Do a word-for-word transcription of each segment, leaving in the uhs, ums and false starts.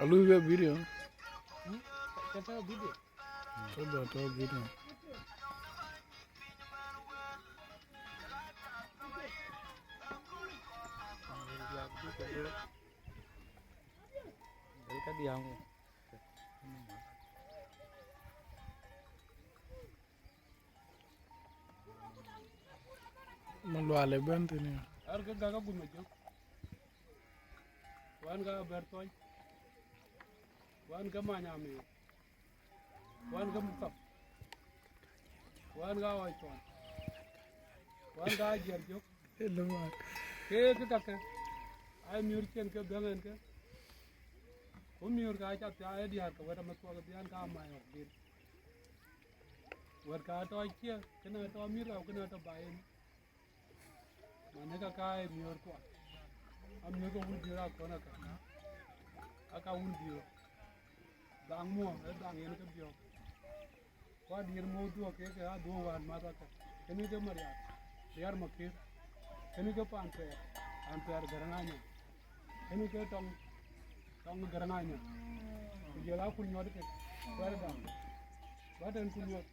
Alui ke video. Ka tɔ̈ video. Ka tɔ̈ video. Ka diaŋ. Malual ë bɛ̈n thïn ya. Ar ke gäk aguth Majök. Wan ka bɛ̈r thɔny. Wan ke many amir. Wan ke mukap. Wan ka ɣɔc thɔn. Wan ka jiɛr jök. Ke ke kakë. Ai miöör cien ke bɛ̈ŋ ɛn ke. Ku miöör ka ca thiaak ë diäär ke wɛ̈t amɛthuɔk ë bian ka mac ɣɔk dhil. Wɛ̈t ka tɔ cië, kënë tɔ mïr ka, kënë tɔ baai en. Mane ka ka ë miöör kua. A miöör ke wun biöör akɔn aka. Aka wun biöör. Dhaŋ muɔ, ë dhaŋ yen ke biɔ̈ɔ̈k. Ku adiɛɛr muɔ̈u dhuɔ̈k kek ke adhuɔ̈k wään math aka. Kënë ke Marial, Riar Makir. Kënë ke Panther, Panther Garaŋanya. Kënë ke Tɔŋ, Tɔŋ Garaŋanya. Ku jɔl a Kurnyuɔt ke, kuɛɛr dam. Ba tɛ̈n Kurnyuɔt.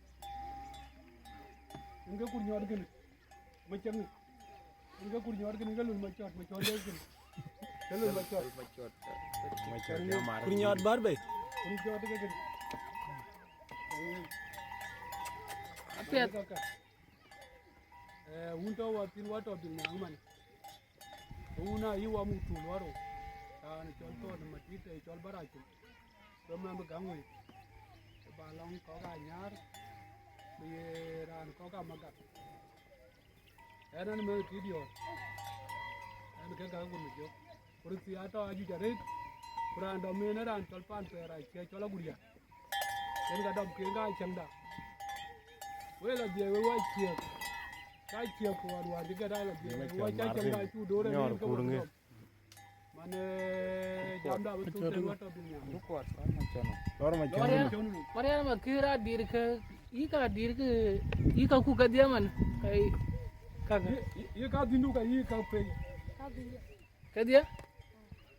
Yen ke Kurnyuɔt kënë, Macäŋ. Yen ke Kurnyuɔt kënë, ke Lul Macɔt, Macɔt de kënë. Ke Lul Macɔt. Macɔt. Macɔt, ya mar. Kurnyuɔt bär bei. Kurnyuɔt ke kënë. Apiɛth. Ee, wun tɔ wa thïn wa tɔ dhil nyaŋ man. Wun a yï wa muk tul wa rou. Raan cɔl Thɔɔt Matit, ee cɔl Barac Cum. Ke man bï gäŋ wei. Ke ba lɔŋ kɔ̈k Anyar, ku ye raan kɔ̈k Amagak. Ɛn, ɛn mɛn kï diɔ̈ɔ̈r. Ɛn ke gäk guöm ë jök. Ku röt thii atɔ ajuëc arëët. Ku raan dɔm en ë raan cɔl Panther acie cɔl Aguria. Yen ka dɔm ke ka cäŋda. Wek la dhiëëk wek wa ciëëk. Ka ciëëk ku ɣɔn wäär cï gɛt aa la dhiëëk wek wa ca cäŋda cu door ë nyɔɔr rëër ke kur wek ŋic. Dɔm. Man, ee, jamda bï thuk tën wa tɔ dhil nyaŋ. Duk kuɔt, kuɔt Macäŋ. Lɔr Macäŋ. Marian, Macäŋ. Marian Makir adir ke, yï ka dir ke, yï ka ku kedhie man, ka yï, ka ke. Yï, yï, yï ka dhindu ka yï ka pei. Kedhie?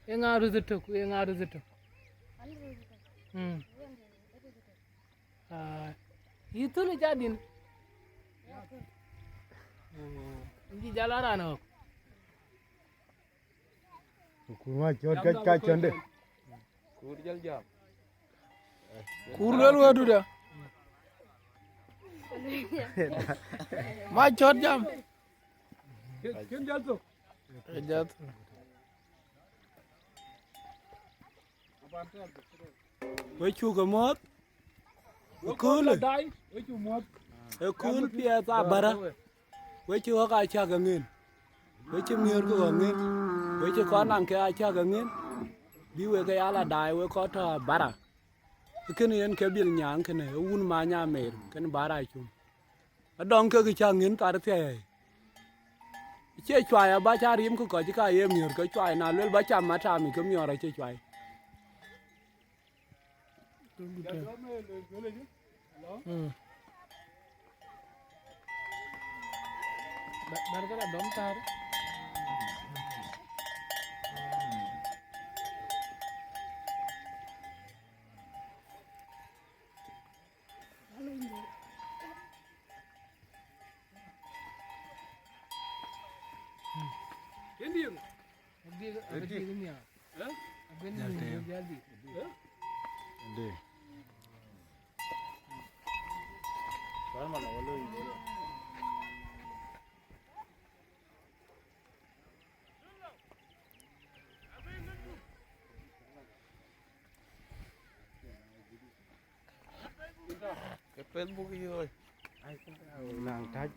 Ye ŋa röth ëtök, ye ŋa röth ëtök? Mm. Ah, yï thul ë ca din? Mm. Yïn cï jal a raan ɣɔ̈k. Kur Macɔt ka, ka cɔnde. Kur jal jam. Kur luel wëëdu da. Macɔt jam. Ken, ken jal thok. Ken jal thok. We cuk ë muɔ̈th. Ë kööl. Ë kööl piɛth abärä. We cï ɣɔ̈k aa cäk aŋën. We cï miöörkï ɣɔ̈k ŋën. We cï kɔn naŋ ke aa cäk aŋën. Bï wek ke ya la daai wek kɔc tɔ̈ abärä. Kënë yen ke bil nyaaŋ kënë, ë wun Many Amer, kënë Barac Cum. Adɔŋ kek cäk ŋën thar thiäi. Cie cuai aba ca rim kë kɔc ka ye miöör ke cuai, na luel ba cam atam ke miɔɔr acie cuai. Mm. Ba-, bɛ̈n këda dɔm thar. Yen diëŋ. Abï, abï diëŋ nhiaar. Eh? Abï diëŋ nhiaar, abï diëŋ. Eh? Dë. Ke Facebook yoi. Ai, naŋ tac.